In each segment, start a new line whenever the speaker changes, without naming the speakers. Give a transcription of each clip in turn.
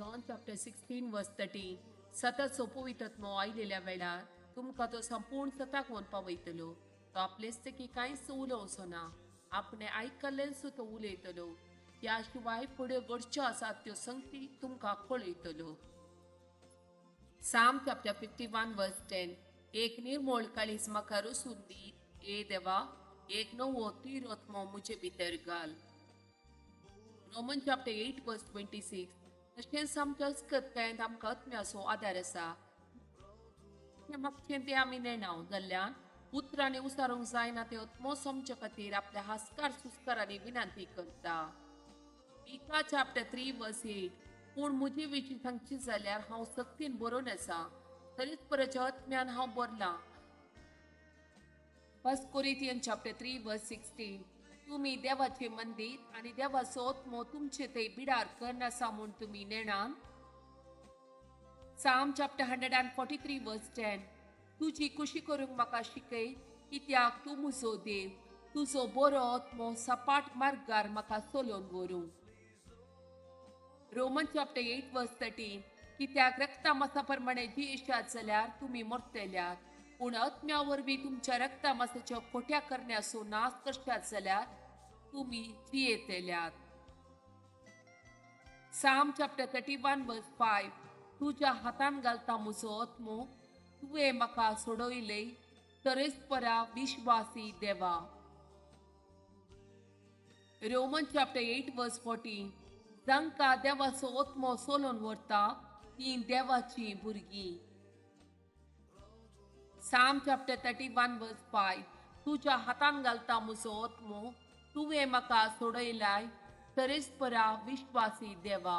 John chapter 16 verse 13 सताचो पवित्र आयलेल्या वेळार तुमकां तो संपूर्ण सताक व्हरून पावयतलो. तो आपलेच की कांयच उलोवचो ना, आपणे आयकल्लेंच तो उलयतलो. ह्या शिवाय फुडें घडच्यो आसात त्यो संगती तुमकां कळयतलो. Psalm chapter 51 verse 10 एक निर्मोळ काळीज म्हाका रसून दी, ए देवा, एक नवो तिरोत्मो म्हजे भितर घाल. रोमन चॅप्टर 8 वर्स 26 तशेंच आमच्या अस्कतकायेंत आमकां आत्म्याचो आदार आसा. तें मागचें तें आमी नेणाव जाल्ल्यान उतरांनी उसारूंक जायना ते आत्मो समच्या खातीर आपल्या हास्कार सुस्कारांनी विनंती करता. मिका चॅप्टर 3 वर्स 8 पूण म्हजे विशीं सांगची जाल्यार हांव सक्तीन बरोवन आसा, तरीच परच्या आत्म्यान हांव बरलां. 1 कोरिंथियन चॅप्टर 3 वर्स 16 तुमी देवाचें मंदीर आनी देवाचो आत्मो तुमचे थंय बिडार करनासा म्हूण तुमी नेणान. Psalm chapter 143 verse 10 तुजी खुशी करूंक म्हाका शिकय, कित्याक तूं म्हजो देव, तुजो बरो आत्मो सपाट मार्गार म्हाका चलोवन व्हरूं. रोमन चॅप्टर 8 वर्स 13 कित्याक रक्ता मासा प्रमाणे जियेशात जाल्यार तुमी मरतल्यात, पूण आत्म्या वरवीं तुमच्या रक्ता मासाच्या खोट्या करण्याचो नाश करशात जाल्यार तुमी जियेतल्यात. Psalm chapter 31 verse 5 तुज्या हातान घालता म्हजो आत्मो, तुवें म्हाका सोडयले तरेच परा विश्वासी देवा. रोमन चॅप्टर 8 वर्स 14 जांकां देवाचो आत्मो सोलोवन व्हरता तीं देवाचीं भुरगीं. Psalm chapter 31 verse 5 तुज्या हातान घालता म्हजो आत्मो, तुवें म्हाका सोडयलाय तरेच परा विश्वासी देवा.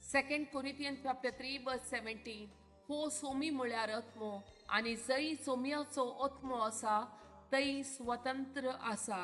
2 कोरिंथियन चॅप्टर 3 वर्स 17 हो सोमी म्हळ्यार आत्मो, आनी जंय सोम्याचो आत्मो आसा थंय स्वतंत्र आसा.